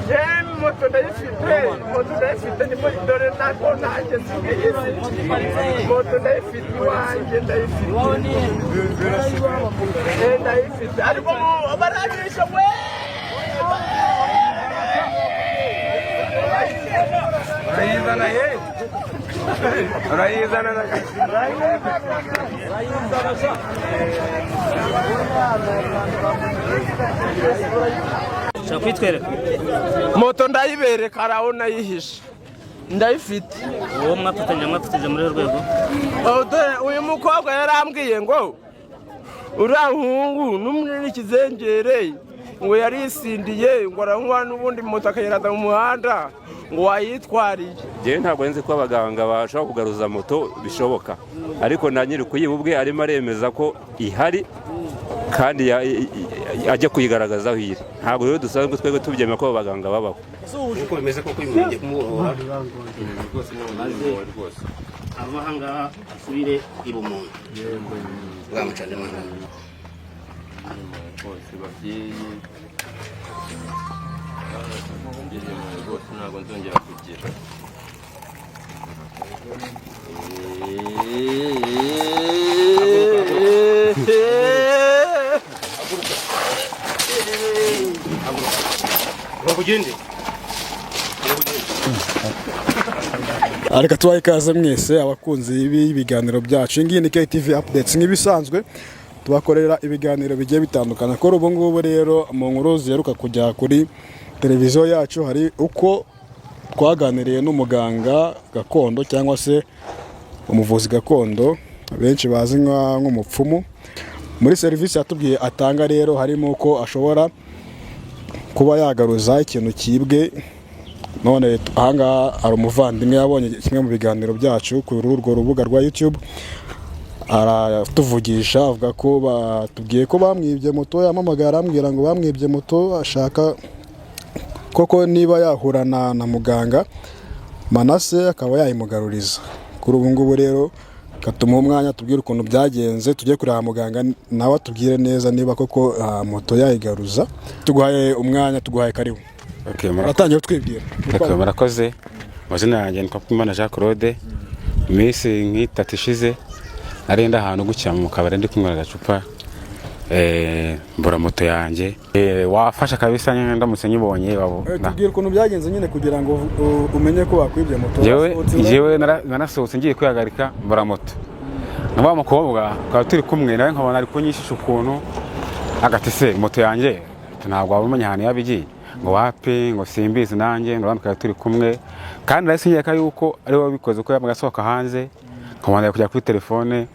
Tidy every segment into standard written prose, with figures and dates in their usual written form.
Yewe, moto ndayifite, moto ndayifite, ndimo dore ntabwo nanjye nsigaye, moto ndayifite iwanjye, ndayifite. Ndayifite, ariko baranyishe we. Urayizana ye, urayizana. Ushobora kuyitwereka? Moto ndayibereka, hari aho nayihishe, ndayifite. Uwo mwafatanyije muri uru rwego? Oh, dore uyu mukobwa yarambwiye ngo uriya muhungu n'umunini ikizengere, ngo yarisindiye, ngo aranywa n'ubundi moto akayirata mu muhanda, ngo wayitwariye. Njyewe ntabwo nzi ko abaganga bashobora kugaruza moto, bishoboka, ariko na nyiri kuyiba ubwe arimo aremeza ko ihari kandi ajya kuyigaragaza aho iri. Ntabwo rero dusanzwe twebwe tubyemera ko abo baganga babaho. Nk'uko bimeze koko, uyu murenge kumubohora Rwose maze ava aha ngaha asubire ibumuntu bwamucane mu nda. Bose babyeyi, rwose ntabwo nzongera kugira. Ugende. Reka tubahe ikaze mwese abakunzi b'ibiganiro byacu. Iyi ngiyi ni KTV Updates, nk'ibisanzwe tubakorera ibiganiro bigiye bitandukanye. Kuri ubu ngubu rero, mu nkuru ziheruka kujya kuri televiziyo yacu, hari uko twaganiriye n'umuganga gakondo cyangwa se umuvuzi gakondo benshi bazi nk'umupfumu. Muri serivisi yatubwiye atanga rero harimo ko ashobora kuba yagaruza ikintu cyibwe. None ahangaha hari umuvandimwe yabonye kimwe mu biganiro byacu kuri urwo rubuga rwa YouTube, aratuvugisha avuga ko batubwiye ko bamwibye moto. Yampamagaye arambwira ngo bamwibye moto, ashaka koko niba yahura na muganga Manase akaba yayimugaruriza. Kuri ubu ngubu rero katumuha umwanya tubwire ukuntu byagenze, tujye kureba muganga nawe atubwire neza niba koko moto yayigaruza. Tuguhaye umwanya, tuguhaye karibu. Okay, murakoze. Uratangira utwibwira. Okay, murakoze. Amazina yanjye ni Twakimana Jean Claude. Mu minsi nk'itatu ishize nari ndi ahantu gutya mu kabari ndi kunywera agacupa, mbura moto yanjye. Wafasha kabisa nyine ndamutse nyibonye. Tubwire ukuntu byagenze nyine kugira ngo umenye ko bakwibye moto. Wasohotse. Njyewe narasohotse ngiye kwihagarika, mbura moto na wa mukobwa twari turi kumwe nawe, nkabona ari kunyishisha ukuntu agati se moto yanjye, ati ntabwo waba umenya ahantu yaba igiye, ngo wapi, ngo simbizi nanjye, ngo twari turi kumwe kandi nahise nkeka yuko ari we wabikoze kuko yabaga asohoka hanze nkabona ari kujya kuri telefone.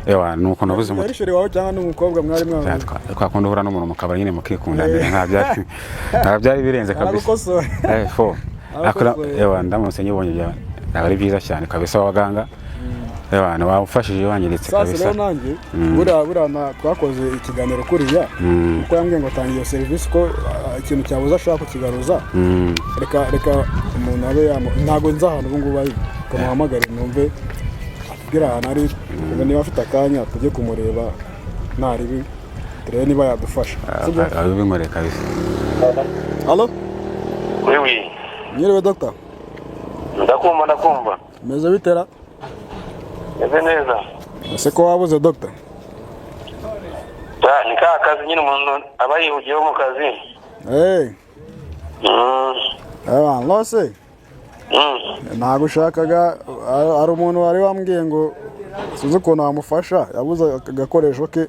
Ewa, nuko nabuze moto. Yari chéri wawe cyangwa n'umukobwa mwari mwabanye? Twakunda uhura n'umuntu mu kabari nyine mukikundanira, nta byari birenze kabisa. Aragukosora. Fo. Arakosoye. Ewa, ndamutse nyibonye byaba ari byiza cyane kabisa. Abaganga, ewa, wamfashije wanyeretse Sasa kabisa. rero nanjye buriya twakoze ikiganiro kuriya kuko yambwiye ngo tanga iyo serivisi ko ikintu cyabuze ashobora kukigaruza. Reka umuntu abe yamu, ntabwo nzi ahantu ubu ngubu ari, kamuhamagare numve atubwire ahantu ari, ngo niba afite akanya tujye kumureba, ntaribi turebe niba yadufasha. Sibyo? Abinkoreye kabisa. Halo? Oui. Mwiriwe, dogita. Ndakumva, ndakumva. Meze bitera? Meze neza. Ese ko wabuze, dogita? Ja, ni ka kazi nyine umuntu aba yihugiyeho mu kazi. Rwose ntabwo ushakaga, hari umuntu wari wambwiye ngo sinzi ukuntu wamufasha, yabuze agakoresho ke,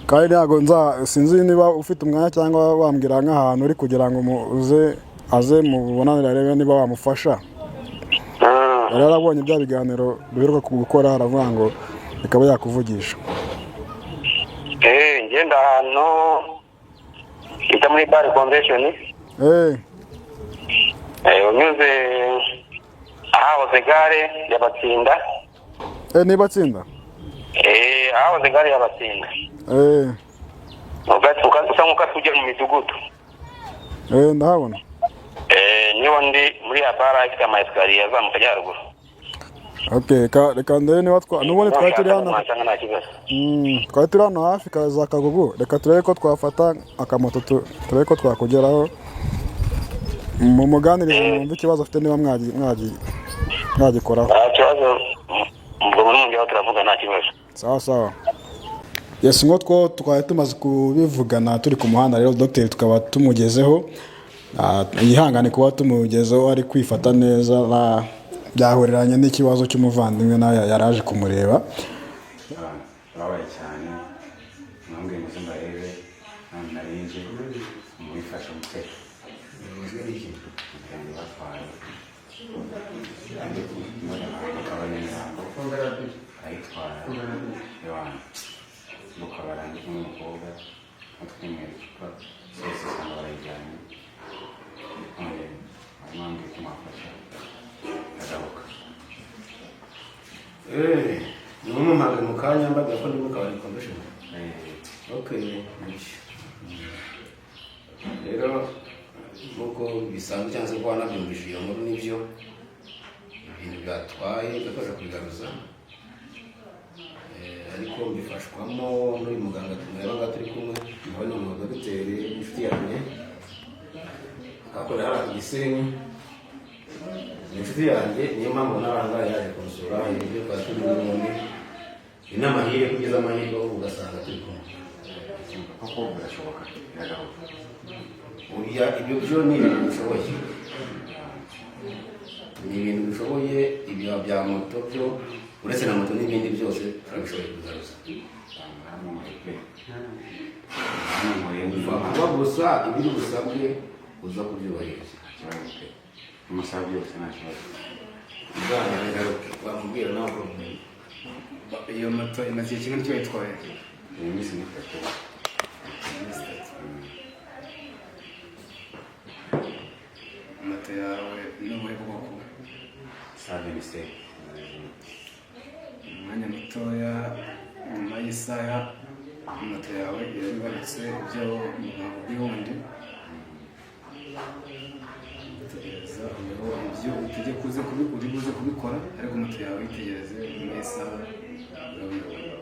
kandi ntabwo nza, sinzi niba ufite umwanya cyangwa wambwira nk'ahantu uri kugira ngo uze aze mubonanire arebe niba wamufasha. Yari yarabonye bya biganiro duheruka gukora, aravuga ngo bikaba yakuvugisha. Ngenda ahantu bita muri bar convention. Unyuze ahahoze gare ya Batsinda. Niba tsinda? Ahahoze gare ya Batsinda. Usa nk'ukata ujya mu midugudu. Ndahabona. Niho ndi, muri ya bara ifite ama escalier azamuka ajya haruguru. Okay, reka ndebe niba n'ubundi twari turi hano. Mwasanga nta kibazo. Twari turi hano hafi za Kagugu. Reka turebe ko twafata akamoto, turebe ko twakugeraho, mumuganirize, mwumve ikibazo afite, niba mwagikoraho. Nta kibazo, ubwo muri mujyi aho turavuga, nta kibazo. Sawa sawa. Yes, nk'uko twari tumaze kubivugana turi ku muhanda rero, dogiteri tukaba tumugezeho. Yihangane kuba tumugezeho ari kwifata neza, byahuriranye n'ikibazo cy'umuvandimwe, nawe yari aje kumureba. Babaye cyane, mwambwiye ngo mbarebe none narinje mubifashe mute? Yanjye batwaye abanyamirambo arayitwara iwanyu mukabara, ndi kumwe n'umukobwa mutwinywera icupa zose, usanga barayijyanye. None mwambwiye ko mwafasha agaruka. Nimumpamagaye mu kanya mbabwira ko ndi mu kabari convention. Okay, rero nk'uko bisanzwe cyangwa se ko wanabyumvise iyo nkuru, nibyo, ibintu byatwaye gakabasha kubigaruza. Ariko mbifashwamo n'uyu muganga tumureba ngaha turi kumwe nawe, ni umudogiteri w'inshuti yanjye, akakorera hariya ku Gisenyi, ni inshuti yanjye, niyo mpamvu n'ahangaha yaje kunsura. Ibyo twari turi n'ubundi ni n'amahirwe, kugeza amahirwe ahubwo ugasanga turi kumwe. Koko birashoboka iragaruka? Oya, ibyo byo ni ibintu bishoboye, ni ibintu bishoboye. Ibyo bya moto byo, uretse na moto n'ibindi byose turabishoboye kugaruza. Kuba gusa ibiri busabwe uza kubyubahiriza. Umusaba byose, nta kibazo. Uzagaruke wamubwira nawe ukamenya. Iyo moto imaze igihe kingana iki wayitwaye? Iyi minsi ni 3. Iminsi 3. Moto yawe ni ubuhe bwoko? 127. Umwanya mutoya, nyuma y'isaha, moto yawe irabibarutse. Ibyo mwakubwiye wundi, tegereza ubeho ibyo utegeka uze uri buze kubikora, ariko moto yawe yitegereze, nyuma y'isaha urabibona.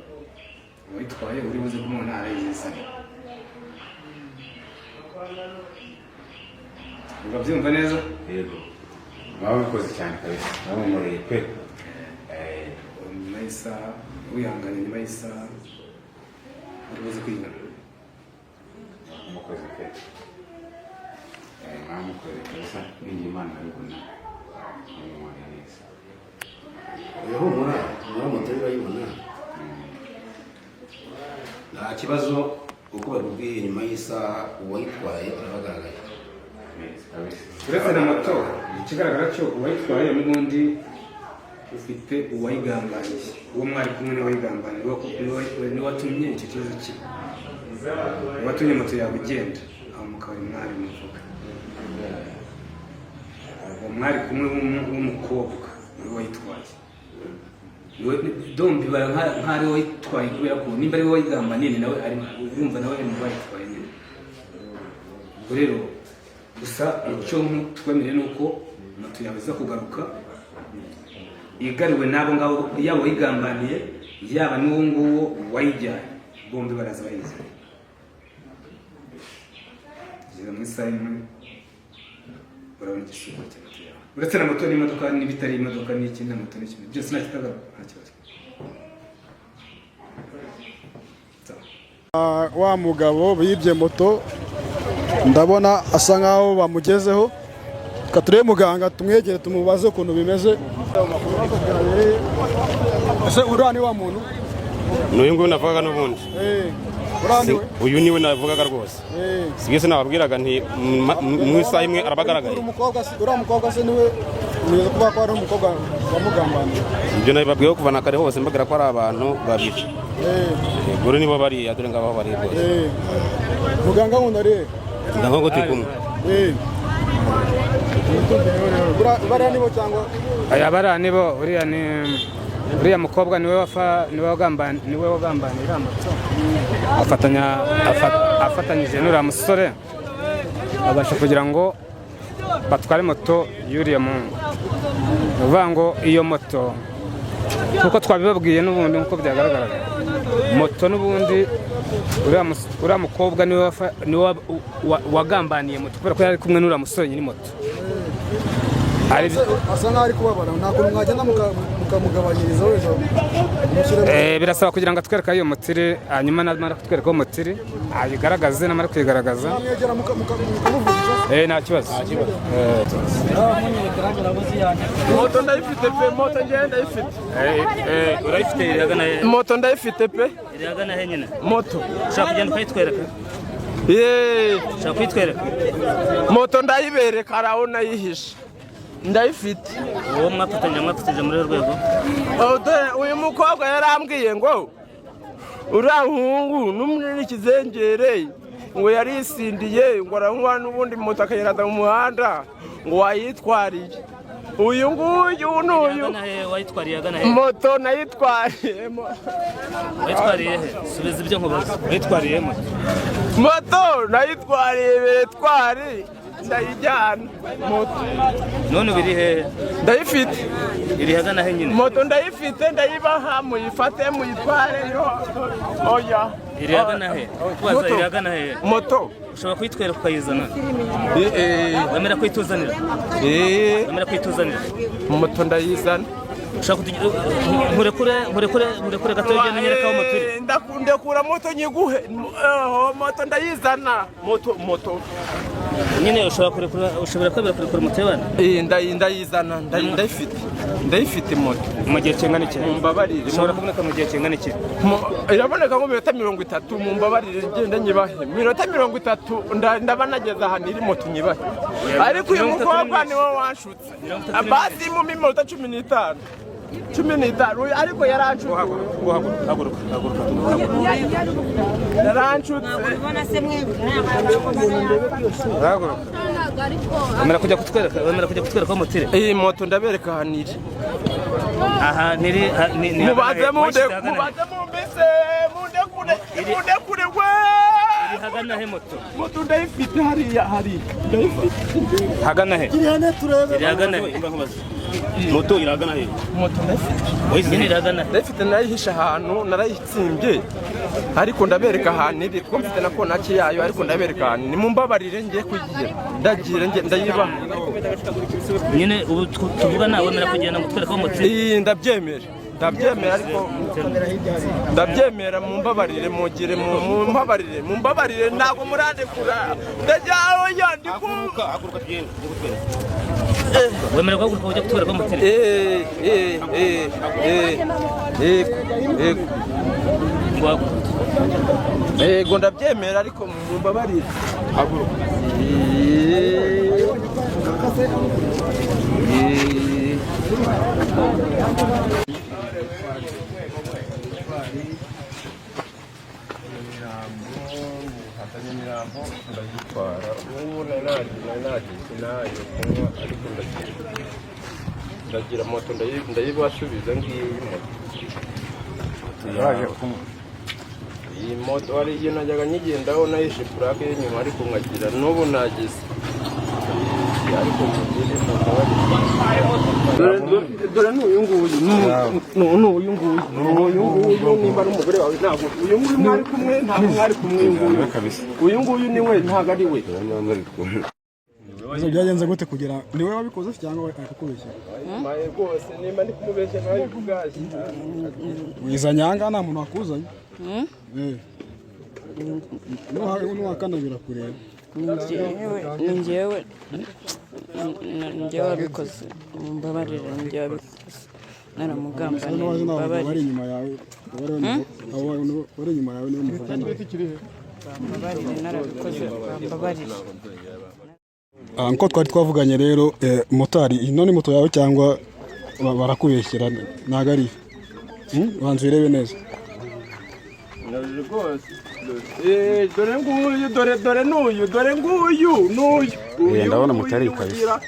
Uwayitwaye uri buze kumubona arayizana. Urabyumva neza? Yego, baba babikoze cyane kabisa, bamumuriye pe. Nyuma y'isaha, wihangane, nyuma y'isaha uri buze kwibona. Mukoze pe. Mwamukoze kabisa, ninjye Imana irabibona, mumuriye neza. Oya, humura humura, moto yo urayibona, nta kibazo. Uko babibwiye, nyuma y'isaha uwayitwaye arabagaragaye. Neza kabisa. Uretse na moto, ikigaragara cyo uwayitwaye n'ubundi ufite uwayigambaniye, uwo mwari kumwe niwe wayigambaniye, niwe watumye icyo kibazo kiba, niwe watumye moto yawe igenda aho mu kabari mwari muvuga. Uwo mwari kumwe w'umukobwa niwe wayitwaye. Dombi bara nk'aho ari we wayitwaye, kubera ko nimba ari we wayigambaniye, ni nawe ari, urumva nawe ari mu bayitwaye nyine. Ubwo rero gusa icyo twemereye ni uko moto yawe iza kugaruka igariwe n'abo ngabo, yaba uwayigambaniye, yaba n'uwo nguwo wayijyanye, bombi baraza bayizanye. Kugeza mu isaha imwe urabona igisubizo cya moto yawe. Uretse na moto n'imodoka, n'ibitari imodoka n'iki na moto n'ikindi byose, nta kitagaruka, nta kibazo. Sawa. Wa mugabo bibye moto, ndabona asa nkaho bamugezeho. Reka turebe muganga, tumwegere, tumubaze ukuntu bimeze. Ese uriya ni wa muntu? N'uyu nguyu navugaga n'ubundi. Uriya ni we? Uyu niwe navugaga rwose. Si byo nababwiraga nti mu isaha imwe arabagaragaye. Uriya mukobwa se niwe nigeze kuvuga ko ari umukobwa wamugambaniye? Ibyo nabibabwiyeho kuva na kare hose, mbabwira ko ari abantu babiri. Gore nibo bariya, dore ngaho bari rwose. Muganga wundi ari he? Ndavuga ngo turi kumwe. Bariya nibo cyangwa? Aya bariya nibo. Uriya ni uriya mukobwa niwe wafa niwe wagambaniye, niwe wagambaniye iriya moto, afatanyije n'uriya musore, babasha kugira ngo batware moto y'uriya muhungu. Ni ukuvuga ngo iyo moto Nkuko twabibabwiye n'ubundi, nkuko byagaragaraga, moto n'ubundi uriya mukobwa niwe wagambaniye moto, kubera ko yari kumwe n'uriya musore nyiri moto. Asa nkaho ari kubabara, nta kuntu mwagenda mukamugabanyiriza wenda umushyiremo? Birasaba kugira ngo atwereke aho iyo moto iri, hanyuma namara kutwereka aho moto iri ayigaragaze, namara kuyigaragaza Mwamwegera mukamuvugisha? Nta kibazo. Moto ndayifite pe, moto njyewe ndayifite. Urayifite? Iri ahagana he? Moto ndayifite pe. Iri ahagana he nyine? Moto. Ushaka kugenda ukayitwereka? Yeee. Ushaka kuyitwereka? Moto ndayibereka, hari aho nayihishe, ndayifite. Uwo mwafatanyije muri uru rwego? Oh, dore uyu mukobwa yarambwiye ngo uriya muhungu n'umunini ikizengere, ngo yarisindiye, ngo aranywa n'ubundi moto akayirata mu muhanda, ngo wayitwariye uyu nguyu n'uyu. Ahagana he wayitwariye? Ahagana he? Moto nayitwariye Wayitwariye he? Subiza ibyo nkubaza. Wayitwariye moto? Moto nayitwariye beretwari, ndayijyana moto. None ubu iri hehe? Ndayifite. Iri ahagana he nyine? Moto ndayifite, ndayibaha muyifate muyitware yo, oya. Iri ahagana he? Kubaza. Moto. Iri ahagana he? Moto. Ushobora kuyitwereka ukayizana? Wemera kuyituzanira? Wemera kuyituzanira? Moto ndayizana. Ushaka nkurekure gato ugende unyereke aho moto iri? Ndakura moto nyiguhe. Moto ndayizana, moto. Nyine ushobora kurekura, ushobora kwemera kurekura moto y'abandi? Ndayizana, ndayifite moto. Mu gihe kingana iki? Mumbabarire. Ushobora kuboneka mu gihe kingana iki? Iraboneka nko mu minota 30. Mumbabarire ngende nyibahe minota 30, ndaba nageze ahantu iri moto nyibahe. Ariko uyu 30 ni mukobwa myinshi. niwe wanshutse. 30 ni Basi mu minota 15, 15, uyu ariko yaranshutse. Haguruka, haguruka, haguruka. Yaranshutse. Haguruka. Wemera kujya kutwereka aho moto iri? Iyi moto ndabereka ahantu iri. Aha ntiri ni Mubanze ahagana he? munde Wayishyize ahagana he? Mubanze mumbise, mundekure, mundekure we. Iri ahagana he moto? Moto ndayifite hariya, hariya ndayifite. Hagana he? Iri ahagana he? Moto iragana he? Moto ndayifite. Nyine iri ahagana he? Ndayifite, narayihishe ahantu, narayitsimbye, ariko ndabereka ahantu iri kuko mfite na konaki yayo, ariko ndabereka ahantu. Nimumbabarire ngiye kugira ndagira ngiye ndayibaha. Nyine ubu tuvugana wemera kugenda ngo utwereke aho moto iri? Iyi ndabyemera, ndabyemera, ariko ndabyemera. Mumbabarire, mugire mumbabarire, mumbabarire, ntabwo murandekura, ndajya oya ndi kumva. Haguruka tugende, njye kutwereka. Wemera guhaguruka ujya kutwereka aho moto iri? Yego, yego. Ngo haguruka. Yego, ndabyemera, ariko mumbabarire. Haguruka. Nyamirambo ndayitwara. Ubu nari nagize nayo kunywa, ariko ndagira moto ndayibasubiza. Ngiyi moto. Yaje kunywa. Iyi moto hari igihe najyaga nyigendaho, nahishe purake y'inyuma, ariko nkagira n'ubu nagize, ariko mugire mumbabarire. Dore n'uyu nguyu, n'uyu nguyu, n'uyu nguyu, nimba ari umugore wawe, ntabwo uyu nguyu mwari kumwe, ntabwo mwari kumwe uyu nguyu. Kabisa. Uyu nguyu ni we, ntabwo ari we. Ibibazo byagenze gute kugira ni wowe wabikoze cyangwa we ari kukubeshya? Maye rwose, nimba ndi kumubeshya nawe ubwaje. Wizanye aha ngaha nta muntu wakuzanye. Eh. Nuhakana birakureba. Ni njyewe wabikoze, mumbabarire, ni njyewe wabikoze, naramugambaniye. N'abazi n'abagabo bari Mumbabarire. inyuma yawe, abo bari inyuma yawe nibo muvugana. Mumbabarire, narabikoze, mumbabarire. Ah, nkuko twari twavuganye rero, motari, ino ni moto yawe cyangwa barakubeshyera ntabwo ari iyo? Banza uyirebe neza. Rwose. Dore nguyu, dore n'uyu, dore nguyu n'uyu. Eh, ndabona Uyu moto ari nguyu kabisa.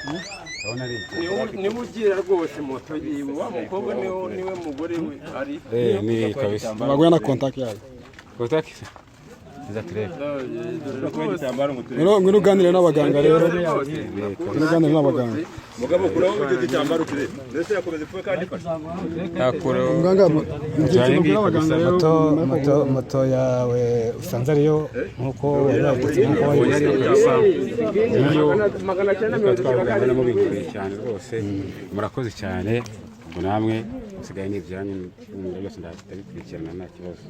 Ndabona ari. Niwe ugira rwose moto yiwe, wa mukobwa niwe mugore we ari. Eh, ni kabisa. Baguhe na contact yayo. Contact. Nza turebe. Ngwino uganire n'abaganga rero, ngwino uganire n'abaganga. Mugabo, kuraho icyo gitambaro turebe ndetse yakomeza ipfuye kandi ifashe. Muganga, mugihe ikintu ubwira abaganga rero. Moto Nyuma yo moto kuvura. Moto yawe usanze ariyo nk'uko wari wayitetse, nk'uko wayibuze. Niyo. 990. Twavugana namubinkoreye cyane rwose, murakoze cyane. Ubwo namwe musigaye ni ibyanyu byose, ndabikurikirana nta kibazo.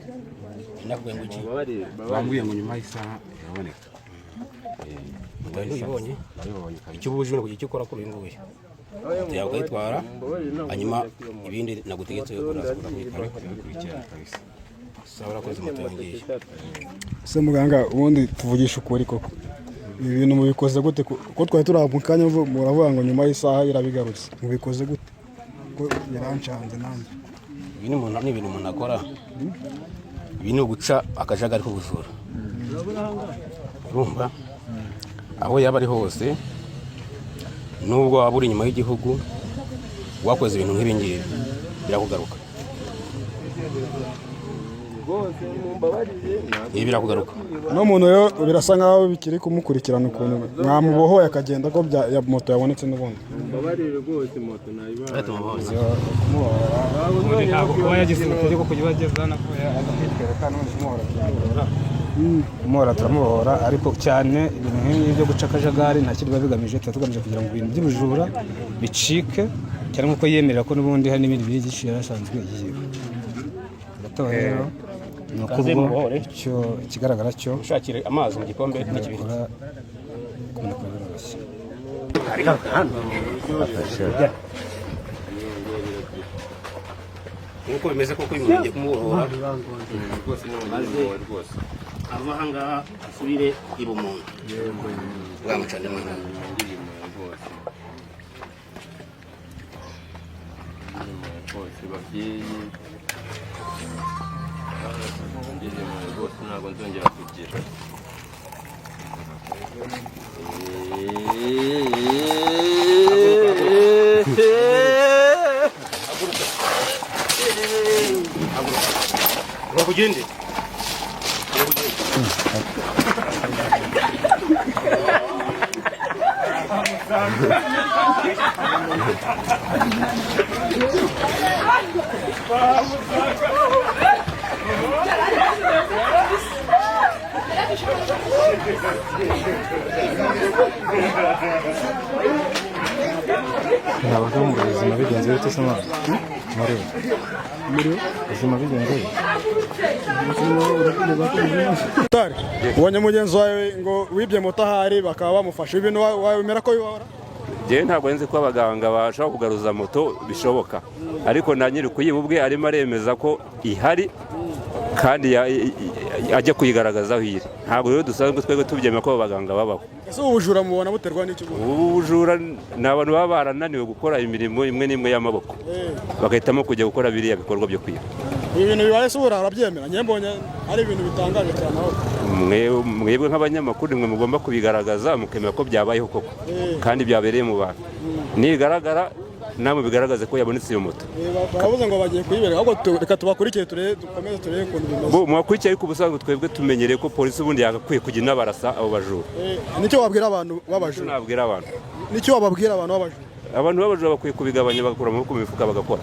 Nakubwiye ngo iki? Bambwiye ngo nyuma y'isaha iraboneka. Moto ntuyibonye? Ndayibonye kabisa. Icyo ubujije ni ukugira icyo ukora kuri uyu nguyu. Moto yawe ukayitwara, hanyuma ibindi nagutegetse uraza kuyikora. Ndabikurikirana kabisa. Sawa, urakoze, moto yangiye. Se muganga, ubundi tuvugisha ukuri koko, ibi bintu mubikoze gute? Ko twari turi aho mu kanya, muravuga ngo nyuma y'isaha irabigarutse, mubikoze gute ko yarancanze nanjye? Ibi ni ibintu umuntu akora. Ibi ni uguca akajagari k'ubujura. Urumva, aho yaba ari hose, nubwo waba uri inyuma y'igihugu, wakoze ibintu nk'ibi ngibi birakugaruka. Ibi birakugaruka. Uno muntu rero birasa nkaho bikiri kumukurikirana, ukuntu mwamubohoye akagenda, ko ya moto yabonetse n'ubundi. Mbabarire rwose, moto nayibaye. Ubundi ntabwo kuba yagize itegeko kujya bageza hano ko aza kwitwereka. N'ubundi kumuhora turamuhora, kumuhora turamubohora, ariko cyane ibintu nk'ibi byo guca akajagari nta kindi biba bigamije. Tuba tugamije kugira ngo ibintu by'ubujura bicike, cyane nk'uko yemerera ko n'ubundi hari n'ibindi byinshi yari asanzwe yiba. Hagati aho rero ni uko Kaze ubwo mubohore. icyo ikigaragara cyo Ushakire amazi mu gikombe n'ikibiriti. kurekura, kumurekura biroroshye. Nk'uko bimeze koko, uyu muntu agiye kumubohora Rwose ni maze rwose. ava aha ngaha asubire ibumuntu bwamucane mu nkano. Rwose rwose babyeyi, rwose ntabwo nzongera kugira. Haguruka ugende. Ntabwo mu buzima bigenze bite se mwana? Muri ubuzima bigenze bite? Motari, ubonye mugenzi wawe ngo wibye moto ahari bakaba bamufashe, ibintu wemera ko bibahora? Njyewe ntabwo nzi ko abaganga bashobora kugaruza moto bishoboka, ariko na nyiri kuyiba ubwe arimo aremeza ko ihari kandi ajya kuyigaragaza aho iri. Ntabwo rero dusanzwe twebwe tubyemera ko abo baganga babaho. Ese ubu bujura mubona buterwa n'iki ubu? Ubu bujura ni abantu baba barananiwe gukora imirimo imwe n'imwe y'amaboko, bagahitamo kujya gukora biriya bikorwa byo kwiba. Ibi bintu bibaye se ubu urabyemera? Njye mbonye ari ibintu bitangaje cyane aho. Mwebwe nk'abanyamakuru nimwe mugomba kubigaragaza, mukemera ko byabayeho koko kandi byabereye mu bantu. Nigaragara namwe bigaragaze ko yabonetse iyo moto. Baravuze ngo bagiye kuyibereka, ahubwo reka tubakurikire turebe, dukomeze turebe ukuntu bimeze. Bo mwakurikiye, ariko ubusanzwe twebwe tumenyereye ko polisi ubundi yagakwiye kujya inabarasa abo bajura. Nicyo wabwira abantu b'abajura? Nabwira abantu? Nicyo wababwira abantu b'abajura? Abantu b'abajura bakwiye kubigabanya, bagakura amaboko mu mifuka bagakora.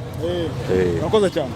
Urakoze cyane.